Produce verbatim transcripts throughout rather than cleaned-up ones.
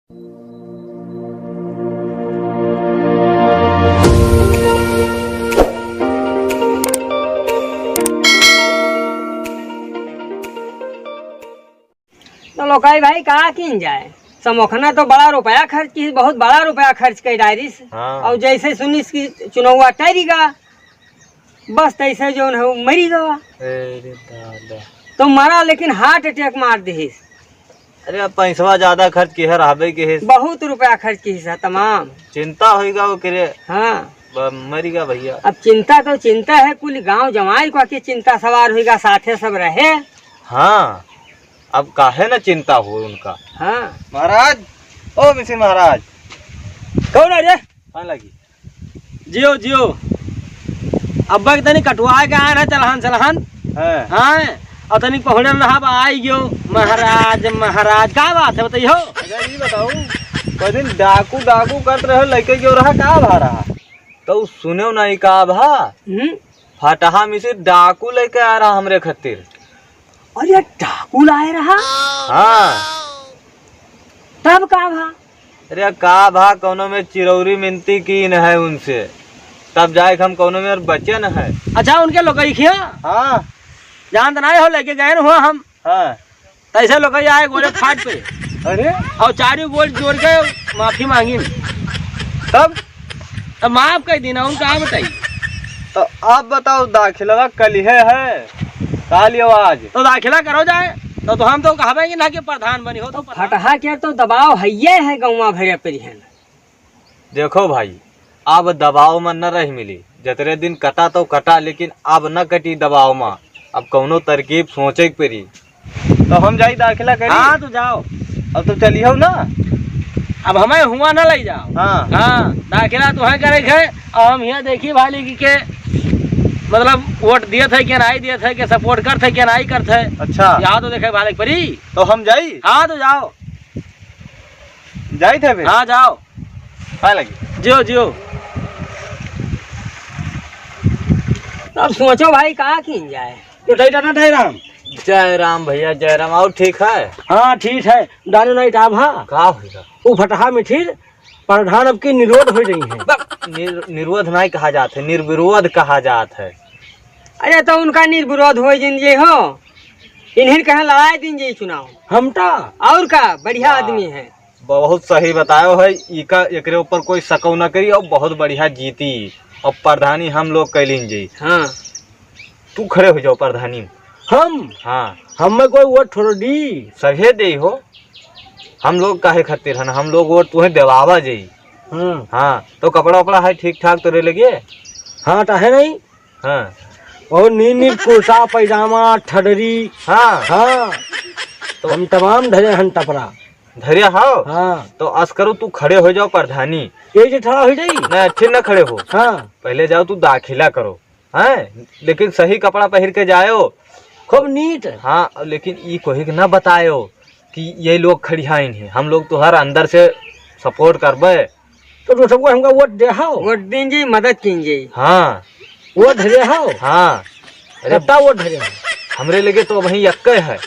तो लोकाई भाई, का कीन जाए? समोखना तो बड़ा रुपया खर्च की, बहुत बड़ा रुपया खर्च कइ डारिस। हाँ। और जैसे सुनिस कि चुनौवा टरिगा, बस तैसे जौन है, वो मरिगा। अरे दादा। तो मरा, लेकिन heart attack मार दिहिस। अरे, अब पैसवा ज्यादा खर्च किहे, रहबे किहिस। बहुत रुपया खर्च किहिस है, तमाम। चिंता होइगा ओकरे। हाँ। ब-, मरिगा भइया। अब चिंता तो चिंता है, कुल गाँव जवार को के चिंता सवार होइगा, साथे सब रहे। हाँ, अब काहे न चिंता हो उनका। हाँ। महाराज, ओ मिसिर महाराज। कौन है रे? कहाँ लगी? जियो, जियो। अब्बा के तनी कटवाए के आए रहे, चलहन, चलहन। हाँ। हाँ, और तनी पहुड़न रहा, बा आई गयो। महाराज, महाराज, का बात है, बताइयो। अच्छा, ये बताओ, कोई दिन डाकू, डाकू करत रहे, लइके गयो रहा, का भा रहा? तो सुने नहीं का भा? हम्म। फटहा मिसिर डाकू लइके आ रहा हमरे खातिर। अरे, डाकू लाए रहा? हाँ। तब का भा? अरे, का भा, कौनो में चिरौरी मिनती कीन है उनसे, तब जाए के हम कौनो में और बचे न है। अच्छा, उनके लोकई खिया? हाँ। जानत नहीं हो, लेके गए न हो हम। हाँ। तैसे लोकई आए गोरे फाट पे। अरे? और चारों गोल जोड़ के माफी मांगी। तब? अब माफ कर दी ना, उनका आप बताइए। तो आप बताओ, दाखिलवा कलिहे है, काल या आज? तो दाखिला करो जाए, तो, तो हम तो कहबे कि ना कि प्रधान बनी हो, तो प्रधान। फटहा के तो दबाव हइये है गौवा भरे परिहन। देखो भाई, अब दबाव में न रह मिली, जतरे दिन कटा तो कटा, लेकिन अब न कटी दबाव में, अब कौनो तरकीब सोचे के पड़ी। तो हम जाई दाखिला करी? हाँ, तू जाओ। अब तो चलिहो ना? अब हमें हुआ ना लई जाओ। हाँ। हाँ, दाखिला तुहें करे के है, और हम यहाँ देखी भाली कि के, मतलब, वोट दिए थे कि नहीं दिए थे, के support करत है कि नहीं करत है। अच्छा। यहाँ तो देखे भाले परी। तो हम जाई? हाँ, तो जाओ। जाई थे फिर? हाँ, जाओ। हाँ लगी। जियो, जियो। अब सोचो भाई, का कीन जाए? तो डाई टाटा डाई राम। जय राम भइया, जय राम। और ठीक है? हाँ, ठीक है। दानू नहीं टाप, हाँ। का होइगा? वो फटहा मिठिर प्रधान अब की निरोध हो रही है। बक, निर-, निरोध नहीं कहा जात है, निर्विरोध कहा जात है। अरे, तो उनका निर्विरोध हो जिन जे हो, इन्हीं कहे लड़ाई दिन जे चुनाव। हम टा। और का, बढ़िया वाह। आदमी है। बहुत सही बतायो है, इका, एकरे ऊपर कोई शक न करी और बहुत बढ़िया जीती और प्रधानी हम लोग कैलिन जी। हाँ। तू खड़े हो जाओ प्रधानी। हम? हाँ। हमें कोई वोट थोड़ो दी। सभे दे हो। हम लोग काहे खातिर हन, हम लोग वोट तुहे देवावा जाई। हाँ। हाँ, तो कपड़ा उपड़ा है ठीक ठाक तोरे लगे? हाँ, तो है नहीं। हाँ। और नींद नींद कुर्ता, पैजामा, ठडरी। हाँ। हाँ। तो हम तमाम धरे हन टपरा। धरे हाव? हाँ। तो अस करो, तू खड़े हो जाओ प्रधानी। ये जे ठड़ा हो जाई? ना, अच्छे ना खड़े हो। हाँ। पहले जाओ, तू दाखिला करो, हैं? लेकिन सही कपड़ा पहिर के जायो। खूब नीट। हाँ, लेकिन ई कोई के ना बतायो कि ये लोग खड़ियाइन है। हम लोग तो हर अंदर से support करबे। तो तू सबको हमका वोट दे हाव? वोट दीन जी, मदद कीन जी। हाँ। वोट धरे हाव? हाँ। अरे, कत्ता वोट धरे हाव? हमरे लगे तो वही यक्के है।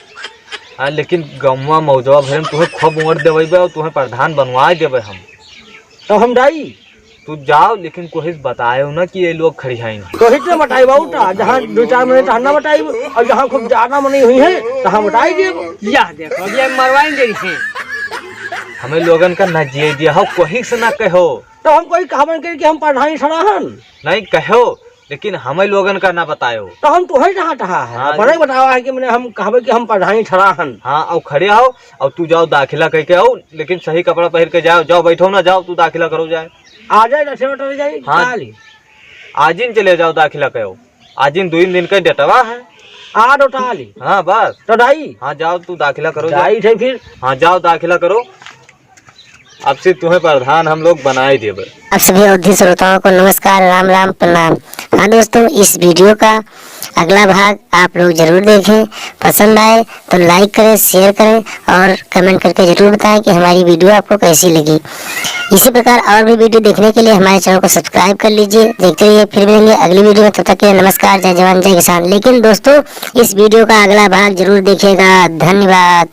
हाँ, लेकिन गौवा मौजवा भरे में तुहे खूब वोट देवे बे और तुहे प्रधान बनवाए देबे हम। तो हम जाई? तू जाओ, लेकिन कोई से बतायो ना कि ये लोग खड़ियाइन है। कोई से बताई बाबू ता, जहाँ दो चार मने तहाँ ना बताई, और जहाँ खूब ज्यादा मने हुई है, तहाँ बताई देबो। या देखो, ये मरवाइन दे रही है। हमें लोगन का ना जिए दिया हो, कोई से ना कहो। तो हम कोई कहबन करी कि हम प्रधानी सड़ाहन? नहीं कहो, लेकिन हमें लोगन का ना बतायो। तो हम तुहे कहाँ कहा है? हाँ। अपने बतावा है कि मने हम कहबे कि हम प्रधानी सड़ाहन। हाँ, और खड़े आओ, और तू जाओ दाखिला कह के आओ, लेकिन सही कपड़ा पहिर के जाओ। जाओ, बैठो ना, जाओ, तू दाखिला करो जाए। आ जाए, दक्षिण उतर जाए, हाँ। काली। आजिन चले जाओ, दाखिला कहो। आजिन दो दिन का डेटवा है। आ दो टाली। हाँ, बस। तो दाई। हाँ, जाओ, तू दाखिला करो, जाओ। दाई थे फिर। हाँ, जाओ, दाखिला करो। अब से तुम्हें प्रधान हम लोग बनाए देबे। आप सभी अवधी श्रोताओं को नमस्कार, राम राम, प्रणाम। हाँ दोस्तों, इस video का अगला भाग आप लोग जरूर देखें। पसंद आए तो like करें, share करें और comment करके जरूर बताएं कि हमारी video आपको कैसी लगी। इसी प्रकार और भी video देखने के लिए हमारे channel को subscribe कर लीजिए। देखते रहिए, फिर मिलेंगे अगली video में। तब तक के लिए नमस्कार, जय जवान, जय किसान। लेकिन दोस्तों, इस video का अगला भाग जरूर देखिएगा। धन्यवाद।